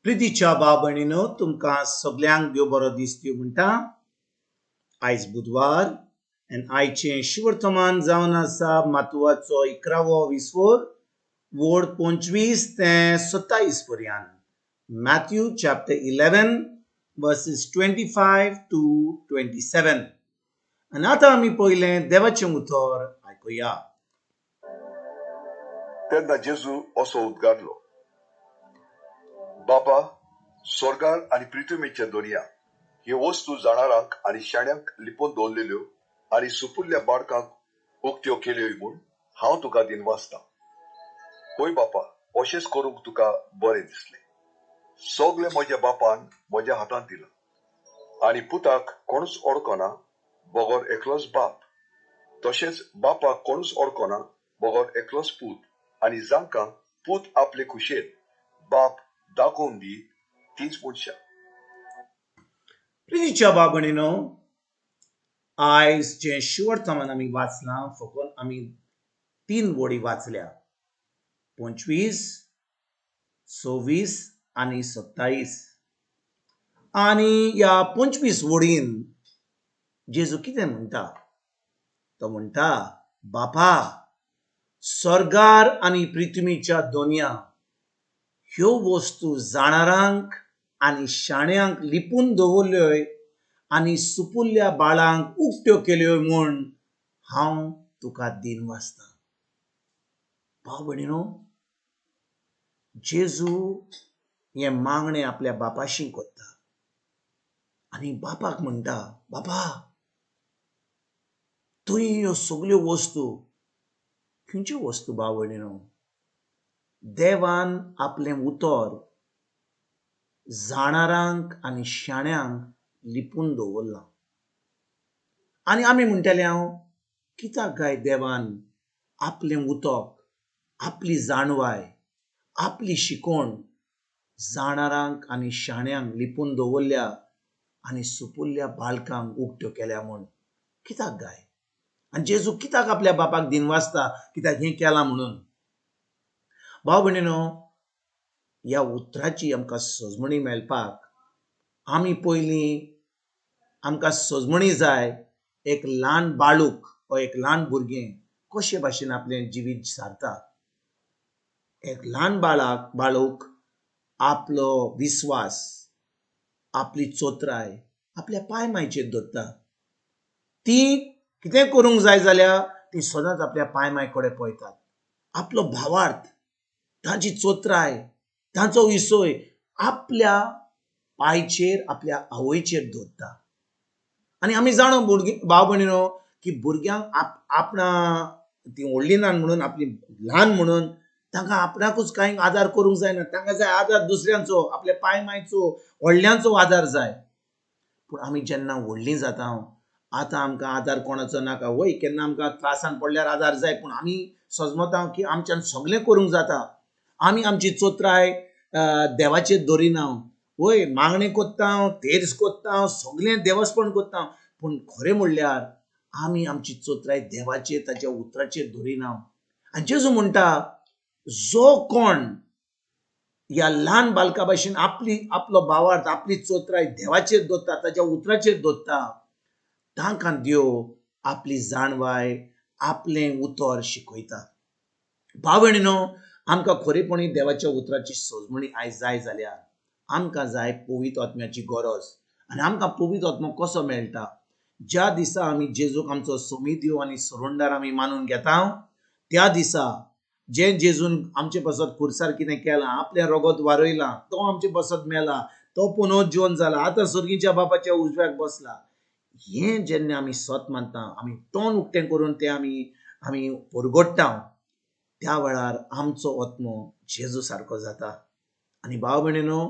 प्रितीच्या भाव भयणीनो, तुमकां सगल्यांक देव बरो दीस दिवं म्हणटा. आयज बुधवार आनी आयचें शिवर्तमान जावन आसा मातुवाचो 11वो विस्वोर, वोड 25 ते 27 पर्यंत. Matthew chapter 11 verses 25 to 27. आनी आतां आमी पयलें देवाचें उतर आयकुया. तेन्ना जेजू असो उद्गारलो, बापा, स्वर्गार आनी पृथ्वीच्या दोनया ह्यो वस्तू जाणारांक आनी शाण्यांक लिपोवन दवरलेल्यो आनी सुपुल्ल्या बाळकांक उक्त्यो केल्यो म्हूण हांव तुका दिनवासतां. होय बापा, अशेंच करूंक तुका बरें दिसलें. सगळें म्हज्या बापान म्हज्या हातांत दिलां आनी पुताक कोणूच ओळखना बगर एकलोच बाप, तशेंच बापाक कोणूच ओळखना बगर एकलोच पूत, आनी जांकां पूत आपले खुशेन बाप दाखोवन दी तीच मनशां. प्रितीच्या भाव भयणीनो, आयज जें शिवर्तमान आमी वाचलां, फकत आमी 3 वळी वाचल्या, 25, 26 आनी 27. आनी ह्या 25 वळीन जेजू कितें म्हणटा? तो म्हणटा, बापा, स्वर्गार आनी पृथ्वीच्या दोनया ह्यो वस्तू जाणारांक आनी शाण्यांक लिपून दवरल्यो आनी सुपुल्ल्या बाळांक उक्त्यो केल्यो म्हूण हांव तुका दिनवासतां. भाव भयणीनो, जेजू हें मागणें आपल्या बापाशी करता आनी बापाक म्हणटा, बापा, तुवें ह्यो सगल्यो वस्तू, खंयच्यो वस्तू भाव भयणीनो? देवान आपलें उतर जाणारांक आनी शाण्यांक लिपून दवरलां. आनी आमी म्हणटले हांव, कित्याक काय देवान आपलें उतक, आपली जाणवाय, आपली शिकोवण जाणारांक आनी शाण्यांक लिपून दवरल्या आनी सुपुल्ल्या बालकांक उक्त्यो केल्या म्हूण कित्याक काय? आनी जेजू कित्याक आपल्या बापाक दिनवासता कित्याक हें केलां म्हणून? भाव भयणीनो, ह्या उतराची आमकां सजमणी मेळपाक आमी पयलीं आमकां सजमणी जाय. एक ल्हान बाळूक वा एक ल्हान भुरगें कशे भाशेन आपलें जिवीत सारता. एक ल्हान बाळूक आपलो विस्वास, आपली चोत्राय आपल्या पांय मायचेर दवरता. ती कितें करूंक जाय जाल्यार ती सदांच आपल्या पांय माय कडेन पळयतात. आपलो भावार्थ, तांची चोत्राय, तांचो विसय आपल्या पायचेर, आपल्या आवयचेर दवरता. आनी आमी जाणो भुरगीं भाव भयणीनो की भुरग्यांक आपणा ती व्हडली ना म्हणून, आपली ल्हान म्हणून तांकां आपणाकूच कांय आदार करूंक जायना. तांकां जाय आदार दुसऱ्यांचो, आपल्या पांय मायचो, व्हडल्यांचो आदार जाय. पूण आमी जेन्ना व्हडलीं जाता, आतां आमकां आदार कोणाचो नाका. वय केन्ना आमकां त्रासान पडल्यार आदार जाय, पूण आमी सजमता की आमच्यान सगळें करूंक जाता. आमी आमची चोत्राय देवाचेर दवरिना. वय मागणें कोत्ता, तेर्स कोत्ता, सगळें देवस्पण कोत्ता, पूण खरें म्हणल्यार आमी आमची चोत्राय देवाचेर, ताच्या उतराचेर दवरिना. आनी जेजू म्हणटा, जो कोण ह्या ल्हान बालका भाशेन आपलो भावार्थ, आपली चोत्राय देवाचेर दवरता, ताच्या उतराचेर दवरता, तांकां देव आपली जाणवाय, आपलें उतर शिकयता. भाव भयणीनो, आमकां खरेपणी देवाच्या उतराची सजमणी आयज जाय जाल्यार आमकां जाय पवित्र आत्म्याची गरज. आनी आमकां पवित्र आत्मो कसो मेळटा? ज्या दिसा आमी जेजूक आमचो सोमी देव आनी सोडणदार आमी मानून घेता, त्या दिसा जें जेजून आमचे पासत खुर्सार कितें केलां, आपलें रगत वारयलां, तो आमचे पासत मेला, तो पुनर्जीवन जाला, आतां सर्गीच्या बापाच्या उजव्याक बसला, हें जेन्ना आमी सत मानता, आमी तोंड उक्तें करून तें आमी परगट्टा, त्या वेळार आमचो आत्मो जेजू सारको जाता. आनी भाव भयणीनो,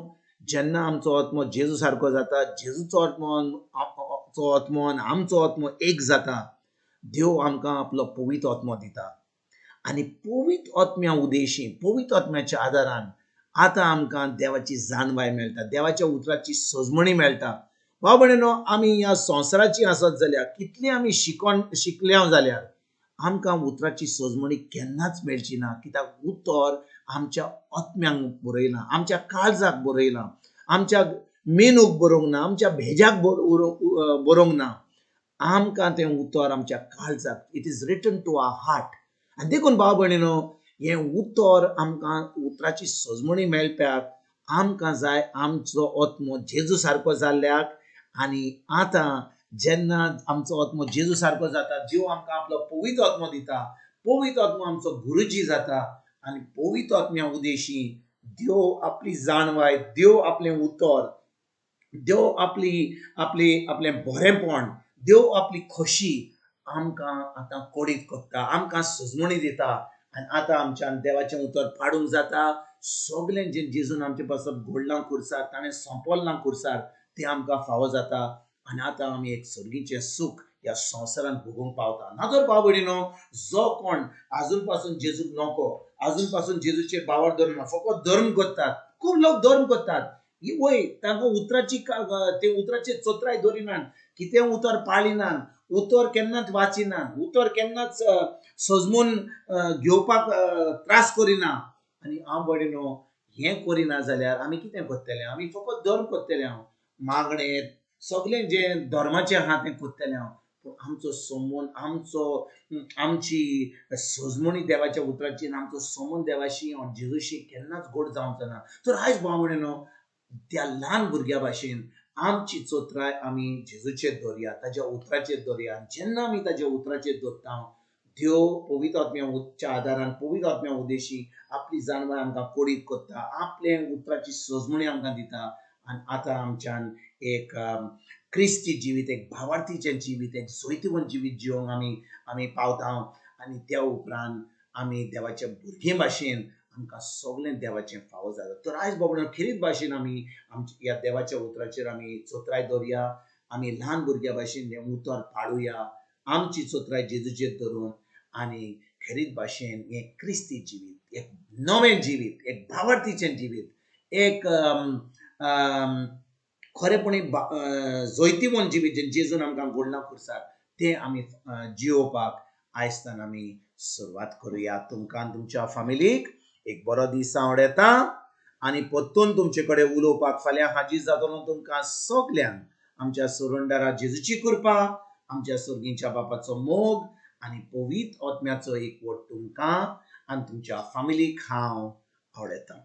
जेन्ना आमचो आत्मो जेजू सारको जाता, जेजूचो आत्मो आनी आमचो आत्मो एक जाता, देव आमकां आपलो पवित्र आत्मो दिता. आनी पवित्र आत्म्या उदेशी, पवित्र आत्म्याच्या आदारान आतां आमकां देवाची जाणवाय मेळटा, देवाच्या उतराची सजमणी मेळटा. भाव भयणीनो, आमी ह्या संवसाराची आसत जाल्यार, कितली आमी शिकल्या जाल्यार आमकां उतराची सजमणी केन्नाच मेळची ना. कित्याक उतर आमच्या आत्म्यांक बरयलां, आमच्या काळजाक बरयलां, आमच्या मेनूक बरोवंक ना, आमच्या भेजाक बरोवंक ना. आमकां तें उतर आमच्या काळजाक, it is written to our heart. आनी देखून भाव भयणीनो, हें उतर आमकां उतराची सजमणी मेळप्याक आमकां जाय आमचो आत्मो जेजू सारको जाल्ल्याक. आनी आतां जेन्ना आमचो आत्मो जेजू सारको जाता, जीव आमकां आपलो पवित्र आत्मो दिता, पवित्र आत्मो आमचो गुरुजी जाता आनी पवित्र आत्म्या उदेशी देव आपली जाणवाय, देव आपलें उतर, देव आपली आपली आपलें बरेंपण, देव आपली खोशी आमकां आतां कोडीत करता, आमकां सजमणी दिता. आनी आतां आमच्यान देवाचें उतर पाडूंक जाता. सगळें जें जेजून आमचे पासत घडलां खुर्सार, ताणें सोंपवलां खुर्सार, तें आमकां फावो जाता. आनी आतां आमी एक सर्गीचें सूख ह्या संवसारांत भोगूंक पावता. ना तर भाव भयणीनो, जो कोण आजून पासून जेजूक नको, आजून पासून जेजूचेर बावर धरना, फकत धर्म करतात. खूब लोक धर्म करतात, वय तांकां उतराची ते उतराचे चोत्राय दवरिनात, कितें उतर पाळिनात, उतर केन्नाच वाचिनात, उतर केन्नाच सजमून घेवपाक त्रास करिना. आनी हांव भयणीनो, हें करिना जाल्यार आमी कितें करतले? आमी फकत धर्म करतले. हांव मागणें सगळें जें धर्माचें आहा तें करतलें हांव, पूण आमचो संबंद, आमचो आमची सजमणी देवाच्या उतराची, आमचो संबंद देवाशी जेजूशी केन्नाच गोड जावचो ना. तर आयज भाव भयणीनो, त्या ल्हान भुरग्या भाशेन आमची चोत्राय आमी जेजूचेर दवरया, ताज्या उतराचेर दवरया. जेन्ना आमी ताज्या उतराचेर दवरता, देव पवित्र आत्म्याच्या आदारान, पवित्र आत्म्या उदेशी आपली जाणवाय आमकां कोडीत करता, आपले उतराची सजमणी आमकां दिता. आनी आतां आमच्यान एक क्रिस्ती जिवीत, एक भावार्थीचें जिवीत, एक जैतिवंत जिवीत जिवंक आमी आमी पावता. आनी त्या उपरांत आमी देवाच्या भुरगीं भाशेन आमकां सगळें देवाचें फावो जाता. तर आयज बाबा खेरीत भाशेन आमी आमच्या ह्या देवाच्या उतराचेर आमी चोत्राय दवरया, आमी ल्हान भुरग्या भाशेन हें उतर पाळुया, आमची चोत्राय जेजूचेर धरून, आनी खेरीत भाशेन हें क्रिस्ती जिवीत, एक नवें जिवीत, एक भावार्थीचें जिवीत, एक खरेपणी जैतिवंत जिवीत जें जेजून आमकां घडलां खुर्सार, तें आमी जियोवपाक आयजतान आमी सुरवात करुया. तुमकां तुमच्या फामिलीक एक बरो दीस आवडता आनी परतून तुमचे कडेन उलोवपाक फाल्यां हाजीर जातलो. तुमकां सगल्यांक आमच्या सुरंडारा जेजूची कृपा, आमच्या सर्गीच्या बापाचो मोग आनी पवित्र आत्म्याचो एकवट तुमकां आनी तुमच्या फामिलीक हांव आवडता.